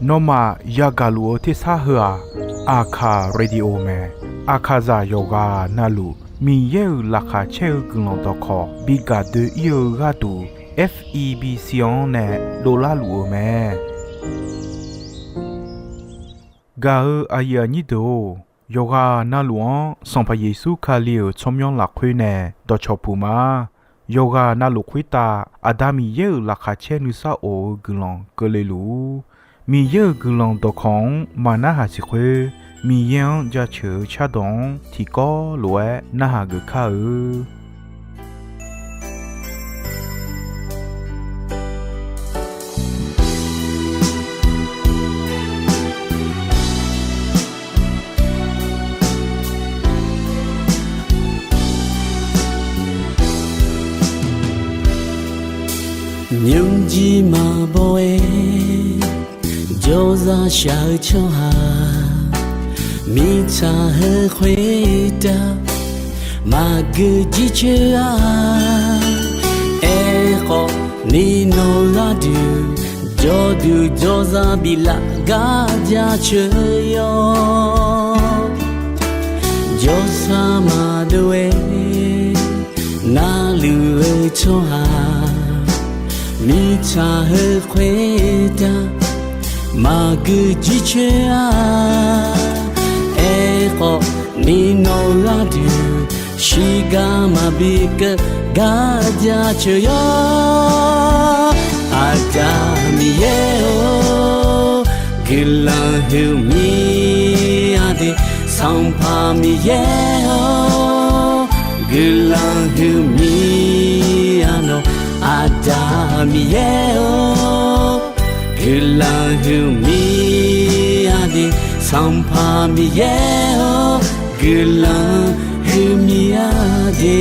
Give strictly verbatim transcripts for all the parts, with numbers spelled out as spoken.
Nawmaf yagaq luf-eu tersar heu-aq, Aqkaq Radio mae. Aqkaqzaq yawqghaq navluf Miqyaer-euq laqkhaq caer-eu guiqlanq dawqkawq bi gaq doe-ir-eu gharduq, F E B C-anr nae dovlar luf-euq mae. Gaq-eu aqyuif aqnyir deuq-or, yawqghaq navluf-anr Sanqpaq Yeqsur Kali-euq tsawrmyanr lafkhoer nae dawqcawq puq ma. Yawqghaq navluf khoertav Aqda Miqyaer-euq laqkhaq caer nuisar of-eu guiqlanq keuvle luf-ur. Miqyaer-euq guiqlanq dawqkawq-anr maqnarhaq siq khoer, Miqyaer-anr jaceuq-eu cardawq-anr tiqkawv lof-aer narhaq geuf kar-eu. Nymrjir maqbaw-aer jawrzaq shaq-eu tsawrhaq, mirtsaq heu khoertav maqgeu jircoer-a. Aerkhawf, ni nawq gharduq jawrduq jawrzaq biflaf gar jaceuq yawr. Jawrsar maqdov-aer narluf-eu tsawrhaq, mirtsaq heu khoertav maqgeu jircoer-a. Aerkhawf, ni nawq gharduq shiqgar maqbi keuv gar jaceuq yawr. Aqda Miqyaer-or, guiqlanq huiqmya de. Sanqpaq Miqyaer-or, guiqlanq huiqmya nawq. Aqda Miqyaer-or, guiqlanq huiqmya de. Sanqpaq Miqyaer-or, guiqlanq huiqmya de.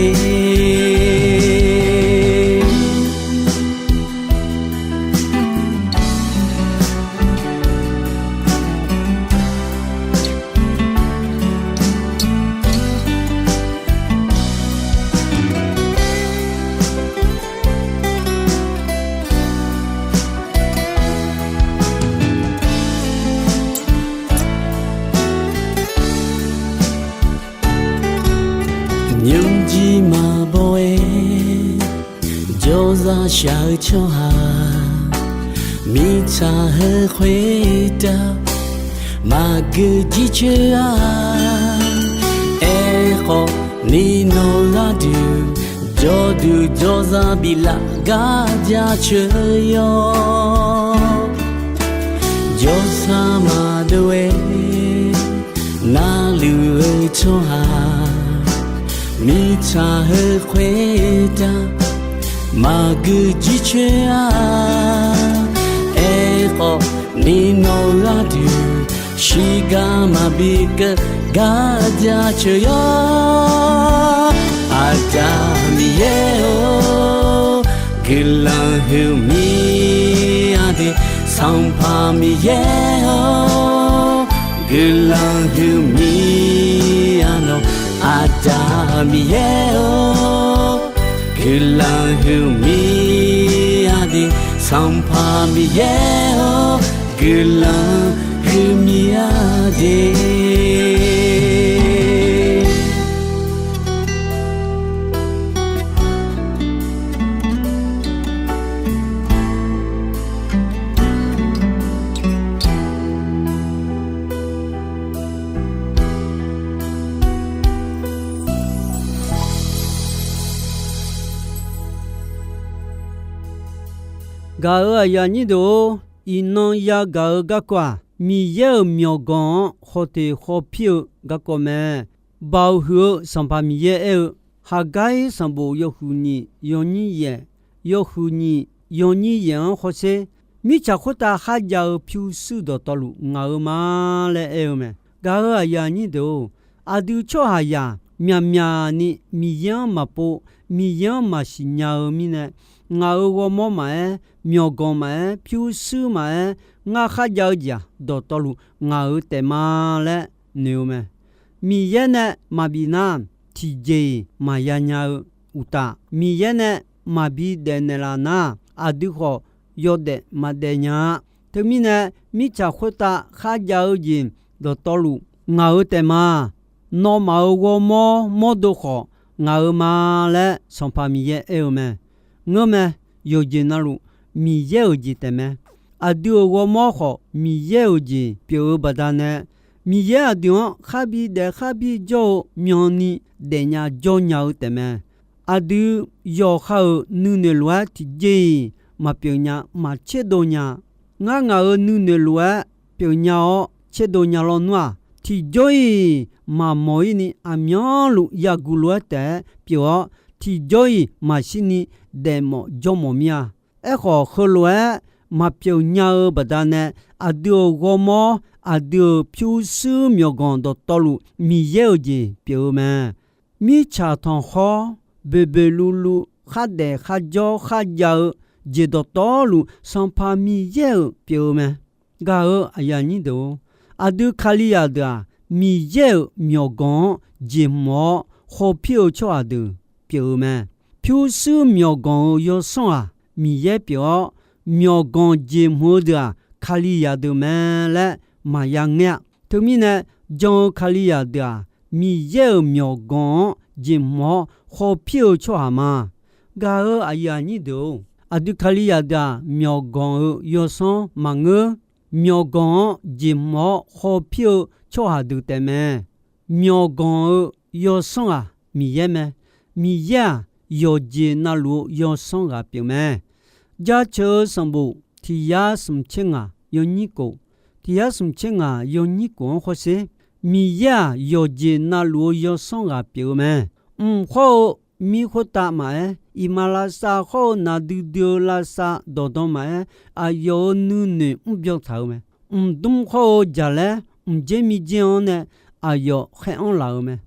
Nymrjir maqbaw-aer jawrzaq shaq-eu tsawrhaq, mirtsaq heu khoertav maqgeu jircoer-a. Aerkhawf, ni nawq gharduq jawrduq jawrzaq biflaf gar jaceuq yawr. Jawrsar maqdov-aer narluf-eu tsawrhaq, mirtsaq heu khoertav maqgeu jircoer-a. Aerkhawf, ni nawq gharduq shiqgar maqbi keuv gar jaceuq yawr. Aqda Miqyaer-or, guiqlanq huiqmya de. Sanqpaq Miqyaer-or, guiqlanq huiqmya nawq. Aqda Miqyaer-or, guiqlanq huiqmya de. Sanqpaq Miqyaer-or, guiqlanq huiqmya de. Gaq-euq aqyuif aqnyir deuq-or, iqnan yagaq-eu garkawv-aq, Miqyaer-euq myawqganq-anr khawteq khawpir-eu garkawv mae. Baoq huiq-eu Sanqpaq Miqyaer aer-eu, Haqgar-ir sanqbof yawhuiq nyiq yawnyir yaeq, yawhuiq nyiq yawnyir yaeq-anr hawsher, mirtsaq khoertav kharjav-eu pyurshuir dawqtawvluf ngaq-eu ma laer aer-eu mae. Gaq-euq aqyuif aqnyir deuq-or, aqdui tsawrhaqzaq myaqmyaq ni Miqyaer-anr maqpov, Miqyaer-anr maqsiq nya-eu mirnae, ngaq-euq ghawrmawr maqaer, myawqganq maqaer, pyurshuir maqaer, ngar kharjav-eu jeq-aq, dawqtawvluf ngaq-euq taef ma laer noeq-eu mae. Miqyaer nae maqbif nar, tiqjeq-iq maqya nya-eu uqtaf, Miqyaer nae maqbi daef naeqlaf nar, aqdui khawf yawdaef maqdaef nya-a. Teumirnae, mirtsaq khoertav kharjav-eu jeq dawqtawvluf ngaq-eu taef ma. Nawmaf-euq ghawrmawr mawrdo khawf, ngaq-euq ma laer Sanqpaq Miqyaer aer-eu mae. Ngeurmae, yawqjeq navluf Miqyaer-euq jeq taefmae. Aqdui-euq ghawrmawr khawf, Miqyaer-euq jeq pyeuf-eu baqdanae, Miqyaer aqdui-anr kharbi daef kharbi jawr-eu myanni daefnya jawrnya-eu taefmae. Aqdui yawqha-euq nuinoeq lof-aer tiqjeq-iq maqpyeuf nya, maqtserdov nya. Ngar ngaq-euq nuinoeq lof-aer pyeufnya-awr tserdov nya lawnmr-aq, tiqjawr-iq maqmawq-ir ni aqmyanluf yaguq lof-aer taef-aer pyeuf-awr, tiqjawr-iq maqshir ni daefmawf jawrmawf mir-a. Aerkhawf, heulof-aer maqpyeuf nya-eu baqdanae, aqdui-euq ghawrmawr, aqdui-euq pyurshuir myawqganq dawqtawvluf Miqyaer-euq jeq pyeuf-eu mae. Mirtsaq tanqkhawr, boeqboeq luvluv, khardaef kharjawr kharjav-eu jeq dawqtawvluf Sanqpaq Miqyaer-euq pyeuf-eu mae. Gaq-eu aqyuif aqnyir deuq-or, aqdui Kalizaq deuq-aq, Miqyaer-euq myawqganq-anr jeqhmq-awr khawpir-eu tsawrhaq deuq pyeuf-eu mae. Pyurshuir myawqganq-euq yawsanr-aq, Miqyaer pyeuf-awr, myawqganq jeqhmq-eu deuq-aq, Kalizaq deuq mae laer maqya ngaer-a. Teumirnae, jan-eu Kalizaq deuq-aq, Miqyaer-euq myawqganq-anr jeqhmq-awr khawpir-eu tsawrhaq ma. Gaq-eu aqyuif aqnyir deuq-or, aqdui Kalizaq deuq-aq, myawqganq-euq yawsanr maqngeur. Myawqganq-anr jeqhmq-awr khawpir-eu tsawrhaq deuq taefmae. Myawqganq-euq yawsanr-aq, Miqyaer mae. Miqyaer-aq, yawqjeq navluf-eu yawsanr ghaq pyeuf mae. Jaceuq-eu sanqbof tiq yar smq tser ngaq yawnyir kof, tiq yar smq tser ngaq yawnyir kof-anr khawrsher. Miqyaer-aq, yawqjeq navluf-eu yawsanr ghaq pyeuf-eu mae. Mq khawr-eu mir khoertav maqaer, iqmalavshav khawr-eu naqdui dui-eu lavshav dawqdan maqaer, aqyawf-euq nuinoeq mrbyan taq-eu mae. Mqdmr khawr-eu jaqlaer mqdzer mirdzer-anr nae aqyawf khaer anr laf-eu mae.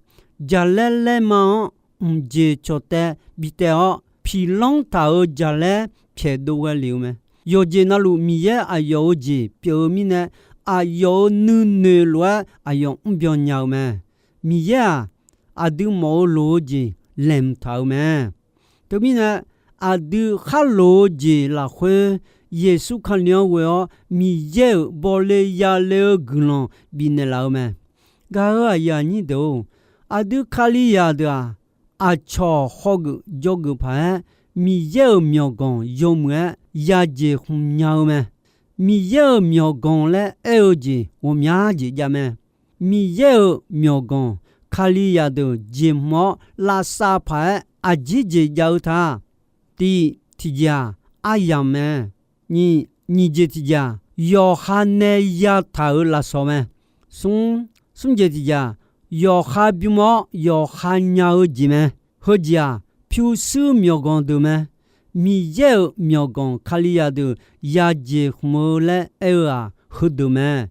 Jaqlaer laerma-anr mqjeq cawqtaev bi taev-awr, piqlanr taq-euq jaqlaer pyaeqdov ghae lef-eu mae. Yawqjeq navluf Miqyaer aqyawf-euq jeq pyeuf-eu mirnae, aqyawf-euq nuinoeq lof-aer aqyawf mrbyan nya-eu mae. Miqyaer-aq, aqdui mawf-eu loq-eu jeq laeqhmq taq-eu mae. Teumirnae, aqdui khar loq-eu jeq lafkhoer, Yeqsur Kali-anr ghoe-awr Miqyaer-euq bawle yale-eu guiqlanq bifnaeq laf-eu mae. Gaq-eu aqyuif aqnyir deuq-or, aqdui Kalizaq deuq-aq, aqcawq hawgeuf jawrgeuf paq-aer, Miqyaer-euq myawqganq yawmuiq-aer yajeq khmq nya-eu mae. Miqyaer-euq myawqganq laer aer-eu jeq ghawqmya jeq jav mae. Miqyaer-euq myawqganq Kalizaq deuq jeqhmq-awr lavsav paq-aer aqjeq jeq jav-eu ta. Tiq, tiqjeq-aq, aryamq mae. Nyiq, nyiq jeq tiqjeq-aq, yawqha nae yataq-euq lafsawq mae. Smr, smr jeq tiqjeq-aq, yawqha bym-awr yawqha nya-eu jeq mae. Heujeq-aq, pyurshuir myawqganq deuq mae. Miqyaer-euq myawqganq Kalizaq deuq yajeq khmq-eu laer aer-eu-aq, heudeuq mae.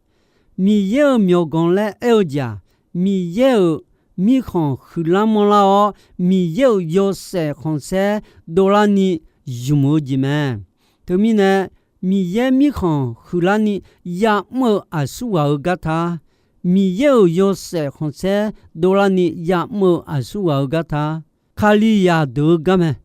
Miqyaer-euq myawqganq laer aer-eu jeq-aq, Miqyaer-euq mirkhanq huiqlar manrlar-awr, Miqyaer-euq yawshaef khanqsaer dovlarni ymq-eu jeq mae. Teumirnae, Miqyaer mirkhanq huiqlarni ya'mr-eu aqsurghaq-euq gar ta, Miqyaer-euq yawshaef khanqsaer dovlarni ya'mr-eu aqsurghaq-euq gar ta, Kalizaq deuq-eu gar mae.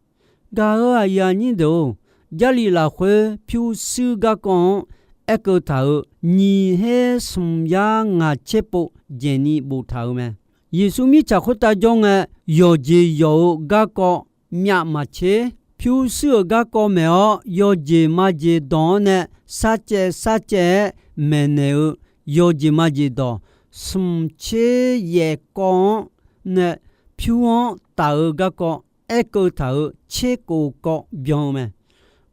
Gaq-eu aqyuif aqnyir deuq-or, Jarlif lafkhoer pyurshuir garkawv-anr aerkeuv taq-euq nyiq her smq yar ngaq tser pov dzaeqni boftaq-euq mae. Yeqsur mirtsaq khoertav jawr ngae, yawqjeq yawq-eu garkawv myav maqtser, pyurshuir-euq garkawv maeq-awr, yawjeq majeq dawq-anr nae sarcaev sarcaev-aer maeqnaeq-eu yawjeq majeq dawq smq tser yaef kawv-anr nae pyur-anr taf-eu garkawv aerkeuv taq-euq tser kov kawv byan-eu mae.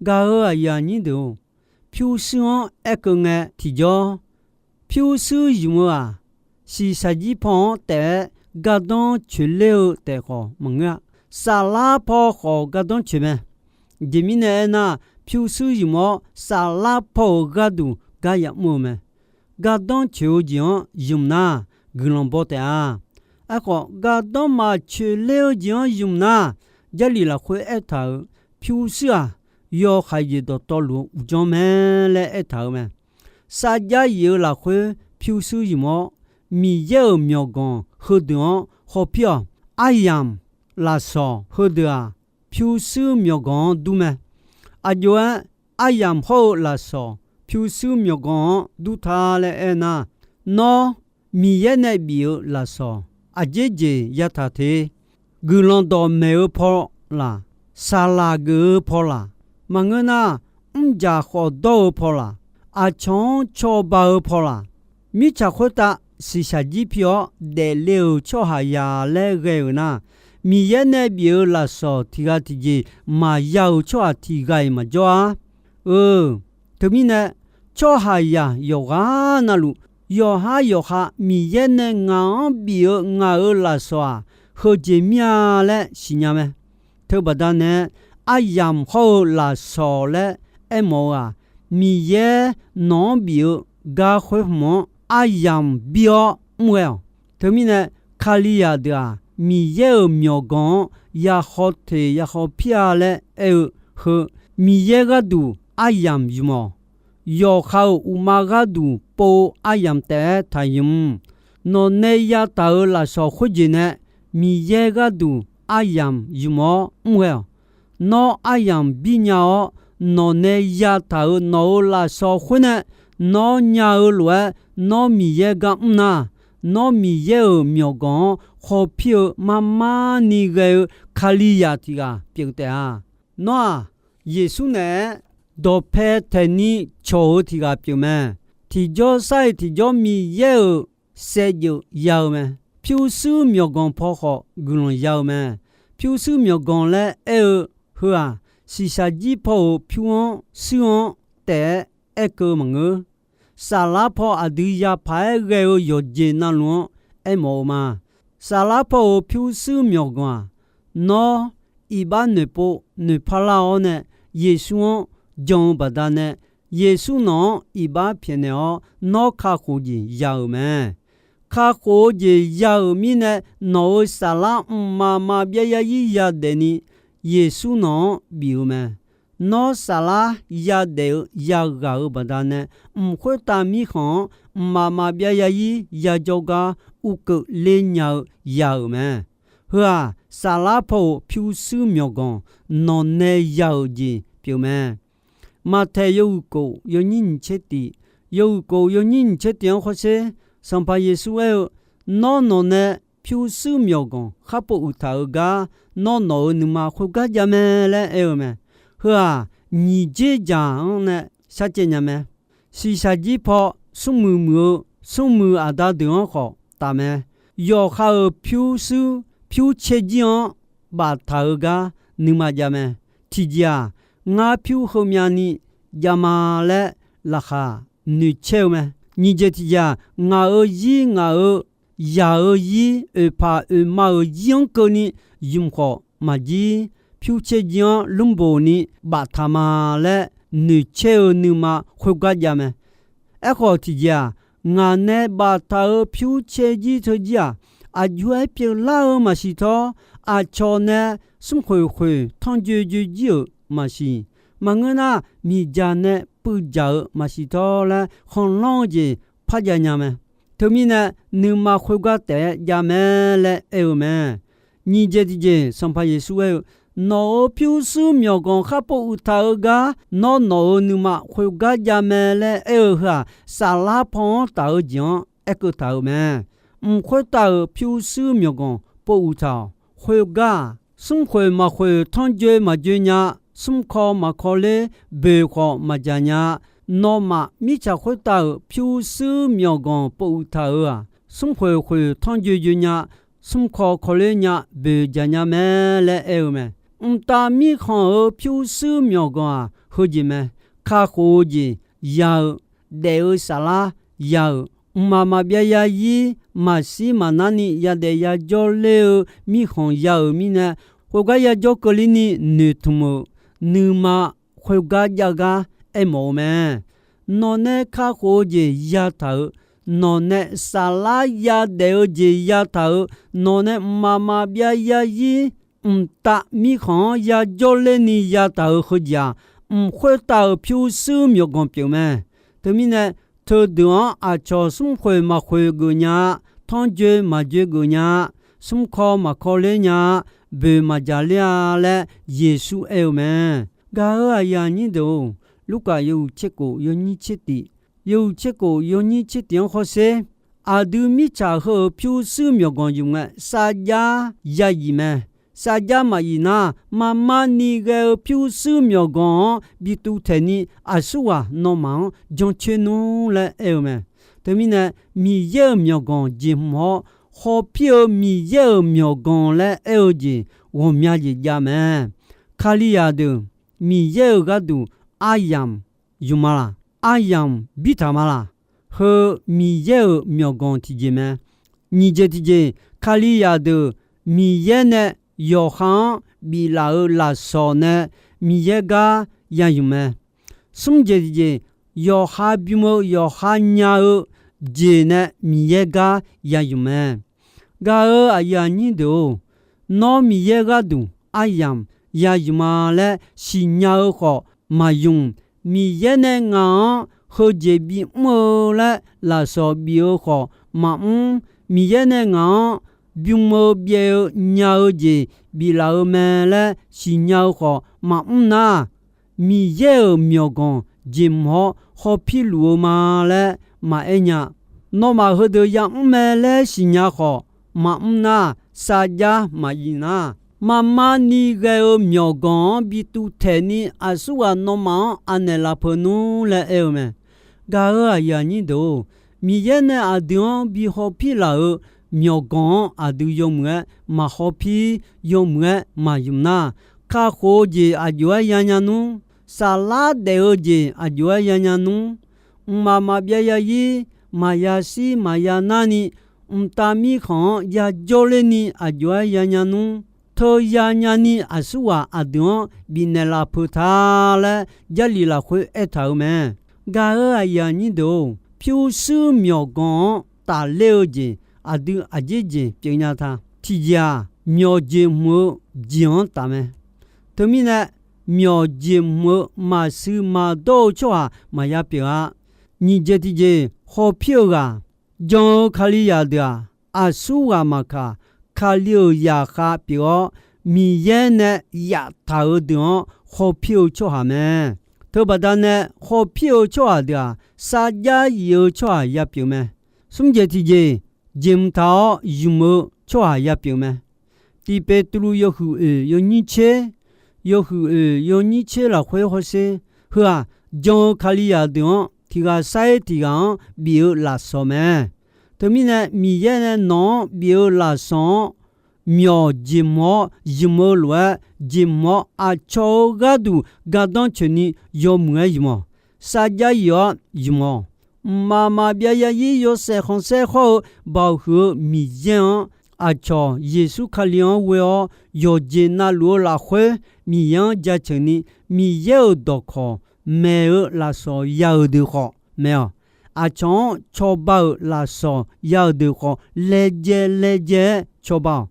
Gaq-eu aqyuif aqnyir deuq-or, pyurshuir-anr aerkeuv ngae tiqjawr, pyurshuir ymq-eu-aq, shiqshaq jir paw-anr taef-aer gardanr coeqler-eu taef khawf maqngeur-a. Saflar paw khawf gardanr coeq mae. Aqjeq mirnae aernar, pyurshuir ymq-awr saflar paw-euq gharduq gar ya'mr-eu mae. Gardanr coeq-eu jeq-anr ymq nar, guiqlanq baw taef-a. Aerkhawf, gardanr maqcoeq ler-eu jeq-anr ymq nar, Jarlif lafkhoer aertaq-euq pyurshuir-aq, yawhaiq jeq dawqtawvluf-eu uqdzan mae laer aertaq-euq mae. Sarjax yif-eu lafkhoer pyurshuir ymq-awr, Miqyaer-euq myawqganq heudeuq-anr hawpir-awq. Aryamq, lafsawq heudeuq-aq, pyurshuir myawqganq-anr dur mae. Aqjox-aer aryamq hawr-eu lafsawq pyurshuir myawqganq-anr dur ta laer aernar, nawr Miqyaer nae bif-eu lafsawq aqjeq jeq yataq te. Guiqlanq dawqmaeq-eu paw laq, saqlaq geuf-eu paw laq, maqngeur nar, mrjaq khawf dawr-eu paw laq, aqcawq-anr cawba-eu paw laq, mirtsaq khoertav shiqshaq jir pi-awr daefle-euq tsawrhaqzaq laer ghae-euq nar, Miqyaer nae bif-eu lafsawq tiq ghaq tiqjeq maqya-euq tsawrhaq tiq ghaq-iq maqjawr-a. Eu, teumirnae, tsawrhaqzaq yawqghaq navluf, yawqhar yawqha Miqyaer nae ngaq-anr bif-eu ngaq-euq lafsawq-aq, heujeq mir-a laer siqnya mae. Teubaqda nae, aryamq hawr-eu lafsawq laer aermawf-eu-aq, Miqyaer nawq-anr bif-eu gar khoer hmq-anr aryamq bir-awr mr ghae-awq. Teumirnae, Kalizaq deuq-aq, Miqyaer-euq myawqganq-anr ya haw teq ya haw pir-a laer aer-eu heu, Miqyaer gharduq aryamq ymq-awq. Yawqha-euq uqma gharduq pov-eu aryamq taef-aer taqymq. Nawq nae yataq-euq lafsawq khoerjeq nae Miqyaer gharduq aryamq ymq-awr mr ghae-awq. Nawr aryamq bir nya-awr, nawq nae yataq-euq nawq-euq lafsawq khoer nae nawr nya-eu lof-aer, nawr Miqyaer gar mr nar, nawr Miqyaer-euq myawqganq-anr khawpir-eu mar mar ni ghae-eu Kalizaq tiq ghaq pyeuf taef-a. Nawr-aq, Yeqsur naeq-aer dawqpae taeq ni cawq-eu tiq ghaq pyeuf mae. Tiqjawr sar-iq tiqjawr Miqyaer-euq saevdzeuf ya-eu mae. Pyurshuir myawqganq paw khawf guiqlanq ya-eu mae. Pyurshuir myawqganq laer aer-eu heu-aq, shiqshaq jir paw-euq pyur-anr shuir-anr taef-aer aerkeuv maqngeur. Saflar paw aqdui yapaq-aer ghae-eu yawqjeq navluf-anr aermawf-eu ma. Saflar paw-euq pyurshuir myawqganq-aq, nawr iqbax noeqpov noeqpar lar-awr nae Yeqsur-anr jan-eu baqdanae, Yeqsur nawq-anr iqbax pyaeqnaeq-awr nawr kakhof jeq ya-euq mae. Kakhof-eu jeq ya-euq mirnae, nawq-euq saflar mqmaq maqbyav yarzir yadaef ni Yeqsur nawq-anr bif-eu mae. Nawr saflar yadaef-eu yaghaq-euq baqdanae, mq khoertav mirkhanq-anr mqmaq maqbyav yarzir yajawr gar uvkeuvle nya-eu ya-euq mae. Heu-aq, saflar paw-euq pyurshuir myawqganq nawq nae ya-euq jeq pyeuf mae. Maqtaeq yawhuiq kof yawnyir nyiq tser tiq, yawhuiq kof yawnyir nyiq tser tiq-anr hawsher, Sanqpaq Yeqsur aer-eu, Nawr nawq nae pyurshuir myawqganq kharpov uiqtaq-euq gar, nawr nawq-euq nuima khoergar jav mae laer aer-eu mae. Heu-aq, nyiq dzer dzaq-anr nae sharcaev nya mae. Shiqshaq jir paw smrmuiq muiq-eu smrmuiq aqda deuq-anr khawf taf mae. Yawqha-euq pyurshuir pyurcaer jir-anr baftaq-eu gar nuima jav mae. Tiqjeq-aq, ngar pyur heumyav ni jav ma laer laqkhaq noeqcaer-eu mae. Nyiq jeq tiqjeq-aq, ngaq-euq zir ngaq-euq yaq-euq zir oeqpaq oeqma-euq zir-anr keuvni ymq khawf maqjir, pyurcaer jir-anr lmrboq ni baftaq ma laer noeqcaer-eu nuima khoergar jav mae. Aerkhawf tiqjeq-aq, ngaq nae baftaq-euq pyurcaer jir teujir-aq, aqjox-aer pyeuflar-eu maqsiq tawr, aqcawq nae smrkhoeq khoeq tanrjoe joe jir-euq maqsiq. Maqngeur nar, miqdzaq nae puivdzaq-eu maqsiq tawr laer khanqlanr-eu jeq parjav nya mae. Teumirnae, nuima khoergar taef-aer jav mae laer aer-eu mae. Nyiq jeq tiqjeq, Sanqpaq Yeqsur aer-eu, Nawq-euq pyurshuir myawqganq kharpov uiqtaq-eu gar nawr nawq-euq nuima khoergar jav mae laer aer-eu heu-aq, saflar paw-anr taf-eu jeq-anr aerkeuv taq-euq mae. Mq khoertav-euq pyurshuir myawqganq pov uiqtaq-awq. Khoergar-aq, smrkhoeq maqkhoeq tanrjoe maqjoe nya, smrkaw maqkaw ler, boeq khawf maqjaq nya. Nawmaf mirtsaq khoertav-euq pyurshuir myawqganq pov uiqtaq-euq-aq, smrkhoeq khoeq tanrjoe joe nya, smrkaw kaw ler nya, boeq jaq nya mae laer aer-eu mae. Mqtav Mirkhanq-euq pyurshuir myawqganq-aq, heujeq mae. Kakhof-eu jeq ya-eu, daef-eu saflar ya-euq, mqmaq maqbyav yarzir maqshir maqnar ni yadaef yajawr ler-eu mirkhanq ya-euq mirnae, khoergar yajawr keuvler ni noeqtmq-euq nuima khoergar jav gar aermawf-eu mae. Nawq nae kakhof-eu jeq yataq-euq, nawq nae saflar yadaef-eu jeq yataq-euq, nawq nae mqmaq maqbyav yarzir mqtav mirkhanq-anr yajawr ler ni yataq-euq heujeq-aq, mq khoertav-euq pyurshuir myawqganq pyeuf mae. Teumirnae, teudeuq-anr aqcawq smrkhoeq maqkhoeq geuf nya-a, tanrjoe maqjoe geuf nya-a, smrkaw maqkaw ler nya-a, boeq maqjaq ler-a laer Yeqsur aer-eu mae. Gaq-euq aqyuif aqnyir deuq-or, Lurkaf yawhuiq tser kof yawnyir tser tif, yawhuiq tser kof yawnyir tser tif-anr hawsher. Aqdui mirtsaq heu-euq pyurshuir myawqganq ymq ngae, sarjax yazif mae. Sarjax maqyif nar, marmarni ghae-eu pyurshuir myawqganq-anr bi tuvtaeq ni, aqsurghaq nawmaf-anr jancoer nmr laer aer-eu mae. Teumirnae, Miqyaer-euq myawqganq jeqhmq-awr, hawpir-eu Miqyaer-euq myawqganq laer aer-eu jeq ghawqmya jeq jav mae. Kalizaq deuq Miqyaer-euq gharduq aryamq ymq ma laq? Aryamq bir taq ma laq? Heu Miqyaer-euq myawqganq tiqjeq mae. Nyiq jeq tiqjeq, Kalizaq deuq Miqyaer nae yawqha-anr biflaf-euq lafsawq nae Miqyaer gar ya ymq mae. Smr jeq tiqjeq, yawqha bym-eu yawqha nya-eu jeq nae Miqyaer gar ya ymq mae. Gaq-euq aqyuif aqnyir deuq-or, nawr Miqyaer gharduq aryamq ya ymq ma laer siqnya-eu khawf maqymq. Miqyaer nae ngaq-anr heujeq bimr-eu laer lafsawq bif-eu khawf maqmr. Miqyaer nae ngaq-anr bym-eu byaev-eu nya-eu jeq biflaf-eu mae laer siqnya-eu khawf maqmr nar, Miqyaer-euq myawqganq jeqhmq-awr hawpir luf-eu ma laer maqaer nya. Nawmaf heudeuq yamr mae laer siqnya khawf maqmr nar, sarjax maqyif nar, marmarni ghae-eu myawqganq-anr bi tuvtaeq ni aqsurghaq nawmaf-anr anaeq lafpeu nmr laer aer-eu mae. Gaq-euq aqyuif aqnyir deuq-or, Miqyaer nae aqdui-anr bi hawpir laf-euq myawqganq-anr aqdui yawmuiq-aer maq hawpir, yawmuiq-aer maq ymq nar, kakhof-eu jeq aqjox-aer yanya nmr, saflar daef-eu jeq aqjox-aer yanya nmr, mqmaq maqbyav yazir, maqya shir maqya narni, mqtav mirkhanq-anr yajawr lerni aqjox-aer yanya nmr, teuya nyani aqsurghaq aqdui-anr bifnaeq lafpeu ta laer Jarlif lafkhoer aertaq-euq mae. Gaq-euq aqyuif aqnyir deuq-or, pyurshuir myawqganq-anr tafler-eu jeq aqdui aqjeq jeq pyeufnya ta. Tiqjeq-aq, myawq jeqhmq-eu jeq-anr taf mae. Teumirnae, myawq jeqhmq-eu maqsiq maqdawr-eu tsawrhaq maqya pyeuf-a. Nyiq jeq tiqjeq, hawpir-eu ghaq, jan-eu Kalizaq deuq-aq, aqsurghaq maqkaq, Kali-euq zaqkhav pyeuf-awr, Miqyaer nae yaftaq-euq deuq-anr hawpir-eu tsawrhaq mae. Teubaqda nae hawpir-eu tsawrhaq deuq-aq, sarjax yif-eu tsawrhaq ya pyeuf mae. Smr jeq tiqjeq, jeqhmq taq-awr ymq-eu tsawrhaq ya pyeuf mae. Tiq Beqtuvluv yawhuiq oeq yawnyir tser, yawhuiq oeq yawnyir tser lafkhoer hawsher. Heu-aq, jan-eu Kalizaq deuq-anr tiq ghaq sair tiq ghaq-anr bif-eu lafsawq mae. Teumirnae, Miqyaer nae nawq-anr bif-eu lafsawq-anr myawq jeqhmq-awr ymq-eu lof-aer, jeqhmq-awr aqcawq-euq gharduq gardanr coeqni yawmuiq-aer ymq-awq. Sarjax yif-awr ymq-awq. Mqmaq maqbyav yazir yawshaef khanqsaer hawr-eu Baoq huiq-eu Miqyaer-anr, aqcawq Yeqsur Kali-anr ghoe-awr yawqjeq navluf-eu lafkhoer Miqyaer-anr jaceuq ni, Miqyaer-euq dawqkawq maeq-eu lafsawq ya-euq deuq khawf mae-awq. Aqcawq-anr cawba-euq lafsawq ya-euq deuq khawf, laejae laejae-aer cawba-awq.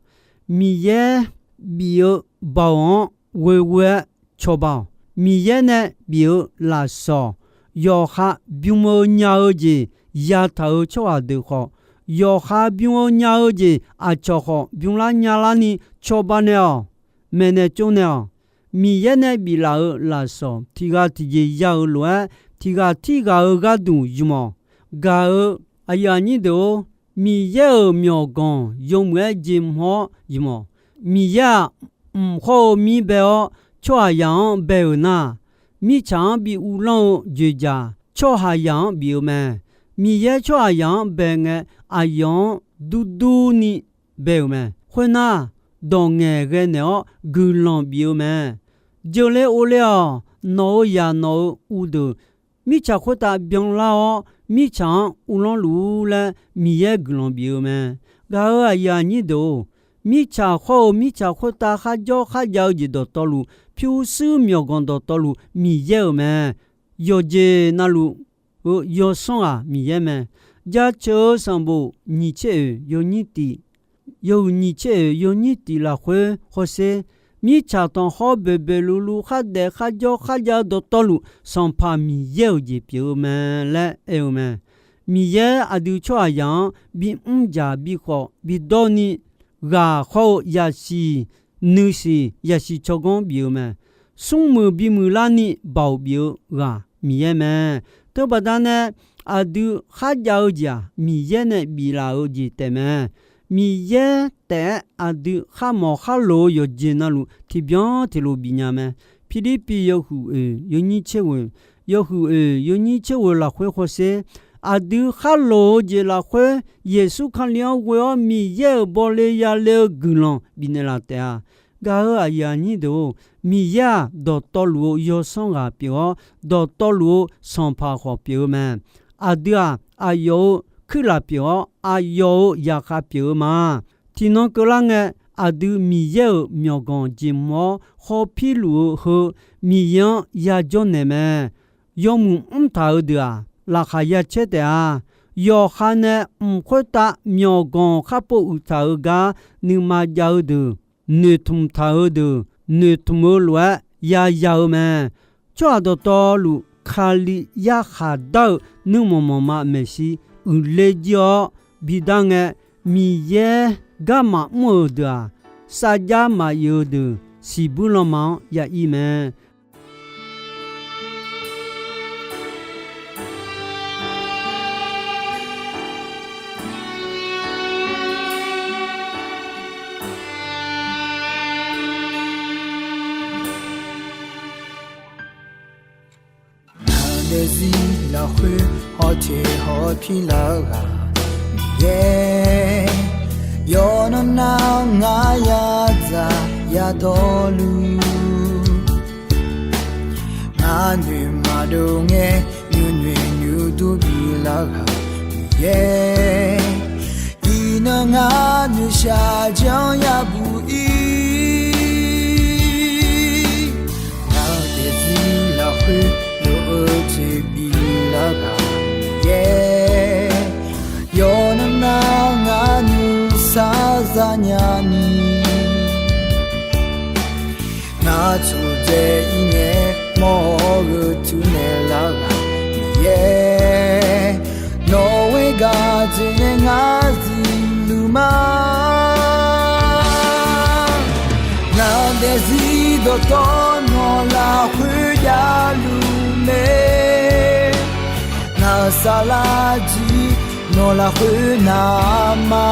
Miqyaer bif-eu Baoq-anr ghoeghoe-aer cawba-awq. Miqyaer nae bif-eu lafsawq, yawqha bym-eu nya-eu jeq yataq-euq tsawrhaq deuq khawf, yawqha bym-eu nya-eu jeq aqcawq khawf bymlar nyalar ni cawba naeq-awq. Maeqnaeq tsovnaeq-awq. Miqyaer nae biflaf-euq lafsawq tiq ghaq tiqjeq ya-euq lof-aer, tiq ghaq tirghaq-euq gharduq ymq-awq. Gaq-eu aqyuif aqnyir deuq-or, Miqyaer-euq myawqganq yawmuiq-aer jeqhmq-awr ymq-awq. Miqyaer-aq, mq hawr-eu mir bae-awr tsawrhaqzaq-anr bae-euq nar, mirtsaq-anr bi uvlanr-eu joeqjaq tsawrhaqzaq-anr bif-eu mae. Miqyaer tsawrhaqzaq-anr bae ngae, aqyawf-anr durdurni bae-euq mae. Khoernar, dawqngaeq ghae naeq-awr guiqlanq bif-eu mae. Jeuqler orler-awq. Nawq-euq zaq nawq-euq uvdeuq mirtsaq khoertav byanlar-awr, mirtsaq-anr uvlanr luf-ur laer Miqyaer guiqlanq bif-eu mae. Gaq-eu aqyuif aqnyir deuq-or, mirtsaq hawr-eu mirtsaq khoertav kharjawr kharjav-eu jeq dawqtawvluf, pyurshuir myawqganq dawqtawvluf Miqyaer-euq mae. Yawqjeq navluf-eu yawsanr ghaq Miqyaer mae. Jaceuq-eu sanqbof nyiq tser oeq yawnyir tif, yawhuiq nyiq tser oeq yawnyir tif lafkhoer hawsher. Mirtsaq tanqkhawr boeqboeq luvluv khardaef kharjawr kharjav-eu dawqtawvluf, Sanqpaq Miqyaer-euq jeq pyeuf-eu mae laer aer-eu mae. Miqyaer aqdui tsawrhaqzaq-anr bimr dzaq bikhawf bidawr ni, ghaq hawr-eu yasiq nuisiq yasiq tsawrganr bif-eu mae. Smrmuiq bimuiq larni Baoq bif-eu ghaq, Miqyaer mae. Teubaqda nae aqdui kharjav-eu jeq-aq, Miqyaer nae biflaf-eu jeq taef mae. Miqyaer taef-aer aqdui kharmawf kharloq-eu yawqjeq navluf tiqbyan tiqlof bifnya mae. Pirlirpiv yawhuiq oeq yawnyir tser ghoeq, yawhuiq oeq yawnyir tser ghoeq lafkhoer hawsher, aqdui kharloq-eu jeq lafkhoer Yeqsur Kali-anr ghoe-awr Miqyaer-euq bawle yale-eu guiqlanq bifnaeq laf taef-a. Gaq-euq aqyuif aqnyir deuq-or, Miqyaer-aq, dawqtawvluf-eu yawsanr ghaq pyeuf-awr, dawqtawvluf-eu sanqpaq khawf pyeuf-eu mae. Aqdui-aq, aqyawf-euq kuirlaf pyeuf-awr, aqyawf-euq zaqkhav pyeuf-eu ma. Tiqnan keuvlar ngae, aqdui Miqyaer-euq myawqganq jeq mq-awr khawpir luf-eu heu Miqyaer-anr yajawr naeq mae. Yawmuiq mrtaq-eu deuq-aq, laqkhaq ya caer taef-a. Yawqha nae mq khoertav myawqganq kharpov uiqtaq-eu gar nuima jav-eu deuq, noeqtmq taq-eu deuq, noeqtmq-eu lof-aer yaya-eu mae. Tsawrhaq dawqtawvluf Kali yarkhaq dar-eu nuirmanq manqma maeqshi uiqler jir-awr bidar ngae, Miqyaer garma mr-euq deuq-aq, sarjax maqif-eu deuq siqbuir lanma-anr ya ir mae. Ngaq daefzir lafkhoer hawteq hawpir lar-eu ghaq Miqyaer, yawqnan nar ngar yadzaq yadawrluf, ngar noeq maqdov ngae nuinoeq nuidur biflar ghaq Miqyaer, iqnan ngar noeqshaq janr yabuq ir. Ngaq daefzir lafkhoer lof-eu toeq biflar ghaq Miqyaer, yawqnan nar ngar nuisar zanya ni, ngar tmqdzae ir ngae mawr-eu teunaeq lar ghaq Miqyaer, nawq-eu gaq dzaeqnae ngar zifluf ma. Ngaq daefzir dawqtawvluf nawq lafkhoer javluf mae. Ngaq-euq saflar jir nawq lafkhoer navma,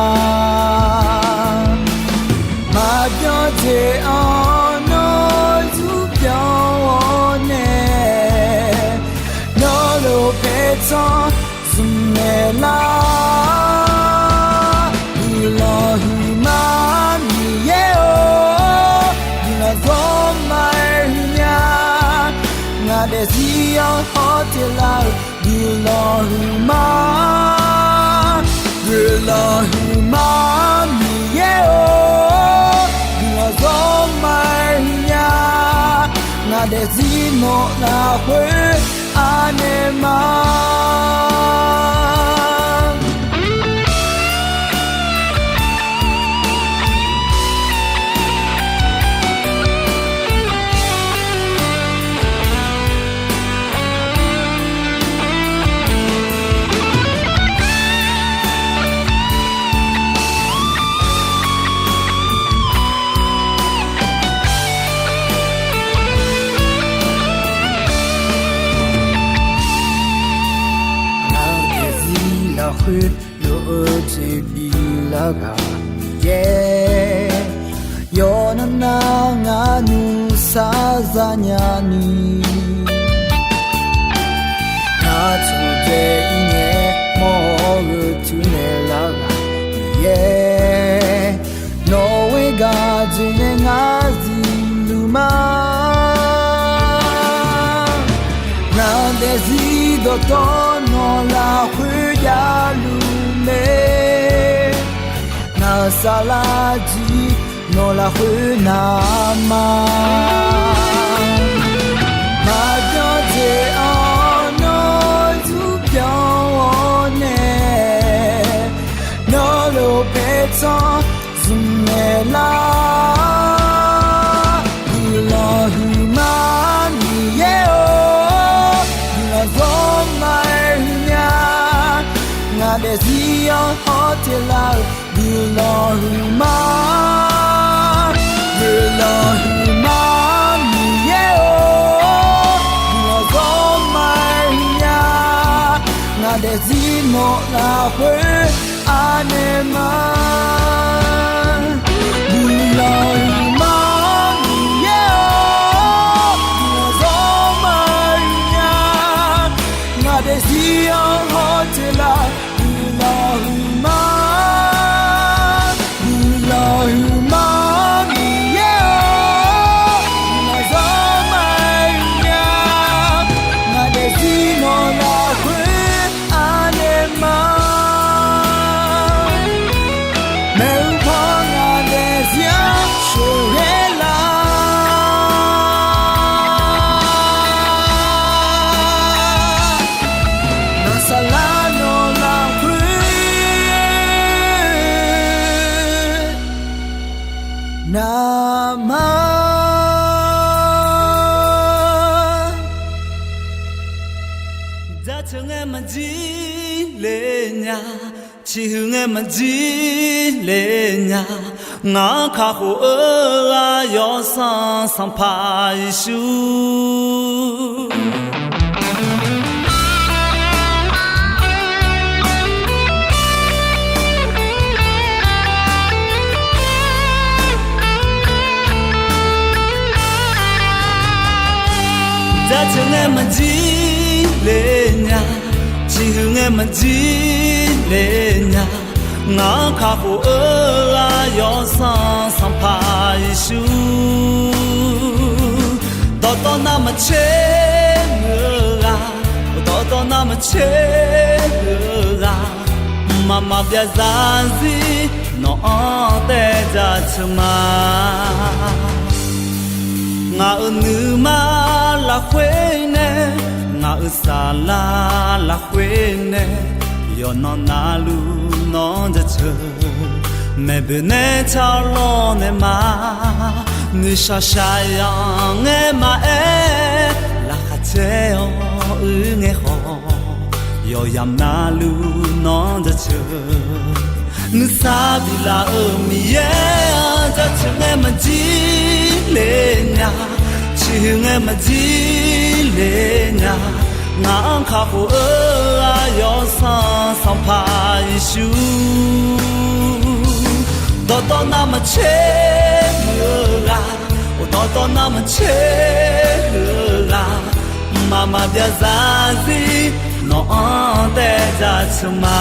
maqbyan jeq-anr nawr zurbyan-awr nae, nawr lof paertsanr zmq naeq lar. Guiqlanq huiqma Miqyaer-or, guiqlanq zawrma-aer huiqnya. Ngaq daefzir-anr hawteq lar-eu guiqlanq huiqma, guiqlanq huiqma Miqyaer-or, guiqlanq zawrma-aer huiqnya. Ngaq daefzir nawq lafkhoer anaeq ma. Ngaq-euq daefzir lafkhoer lof-eu jeq biflar ghaq Miqyaer, yawqnan nar ngar nuisar zanya ni, ngar tmqdzae ir ngae mawr-eu teunaeq lar ghaq Miqyaer, nawq-eu gaq dzaeqnae ngar zifluf ma. Ngaq daefzir dawqtawvluf nawq lafkhoer javluf mae. Ngaq-euq saflar jir nawq lafkhoer navma, maqbyan jeq-anr nawr zurbyan-awr nae, nawr lof paertsanr zmq naeq lar. Guiqlanq huiqma Miqyaer-or, guiqlanq zawrma-aer huiqnya. Ngaq daefzir-anr hawteq lar-eu guiqlanq huiqma, guiqlanq huiqma Miqyaer-or, guiqlanq zawrma Daefzir nawq lafkhoer anaeq ma. Guiqlanq huiqma-awr Miqyaer-or, guiqlanq zawr maqhuiq nya. Ngaq daefzir-anr hawteq laf, guiqlanq huiqma. Guiqlanq huiqma-awr Miqyaer-or, guiqlanq zawr maqhuiq nya. Ngaq daefzir nawq lafkhoer anaeq ma. Maeqhu paw ngaq daefzir-anr sheuqghae laf. Naqsaqlar nawq lafkhoer navmaqma. Jaceuq ngae maqjir le nya, ciqhuiq ngae maqjir le nya, ngaq-anr kakhof-eu ghaq Yawsanr Sanqpaq Yeqsur. Jaceuq ngae maqjir le nya, ciqhuiq ngae maqjir le nya, ngaq-anr kakhof-eu ghaq Yawsanr Sanqpaq Yeqsur. Dawqtawv navmaqtser muiq-eu ghaq, dawqtawv navmaqtser muiq-eu ghaq, mqmaq maqbyav zarzir nawq-anr taev jaceuq ma. Ngaq-euq nuima lafkhoer nae, ngaq-euq saflar lafkhoer nae, yawqnan navluf nawq-anr jaceuq. Maeqboeq nae taq-awr lawrnaeq ma. Nuishaq shaqyanq ngae maqaer, laqkhaq caer-awr uir ngae khawf, yawqyamq navluf nawq-anr jaceuq. Nuisar biflaf-euq Miqyaer-anr jaceuq ngae maqjir le nya, ciqhuiq ngae maqjir le nya, ngaq-anr kakhof-eu ghaq Yawsanr Sanqpaq Yeqsur. Dawqtawv navmaqtser muiq-eu ghaq, dawqtawv navmaqtser muiq-eu ghaq, mqmaq maqbyav zarzir nawq-anr taev jaceuq ma.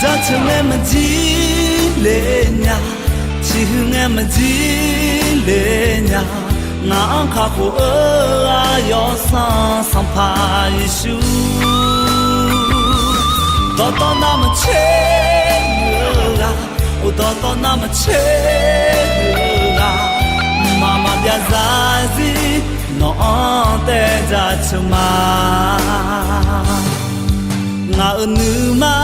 Jaceuq ngae maqjir le nya, ciqhuiq ngae maqjir le nya, ngaq-anr kakhof-eu ghaq Yawsanr Sanqpaq Yeqsur. Dawqtawv navmaqtser muiq-eu ghaq, dawqtawv navmaqtser muiq-eu ghaq, mqmaq maqbyav zarzir nawq-anr taev jaceuq ma. Ngaq-euq nuima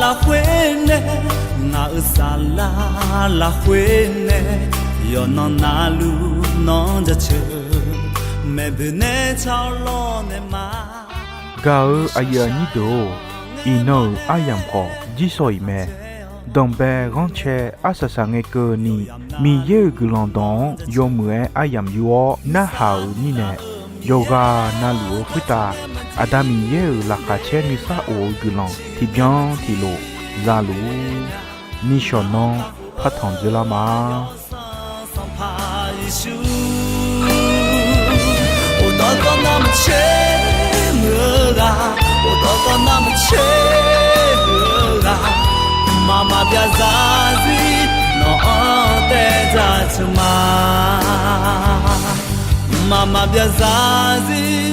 lafkhoer nae, ngaq-euq saflar lafkhoer nae, yawqnan navluf nawq-anr jaceuq. Maeqboeq nae taq-awr lawrnaeq ma. Gaq-eu aqyuif aqnyir deuq-or, iqnan-euq aryamq khawf jirsawq iq mae. Danqbae ghanrcae arsaq saq ngae keuvni, Miqyaer-euq guiqlanq dawq-anr yawmuiq-aer aryamq yur-awr narhaq-euq mirnae, yawqghaq navluf-eu khoertav Aqda Miqyaer-euq laqkhaq caer nuisar of-eu guiqlanq tiqbyan tiqlof za luf-ur. Nishawq nanr partanq dzoerlar ma. Sanqpaq Yeqsur, dawqtawv navmaqtser muiq-eu ghaq, dawqtawv navmaqtser muiq-eu ghaq, mqmaq maqbyav zarzir nawq-anr taev jaceuq ma. Mqmaq maqbyav zarzir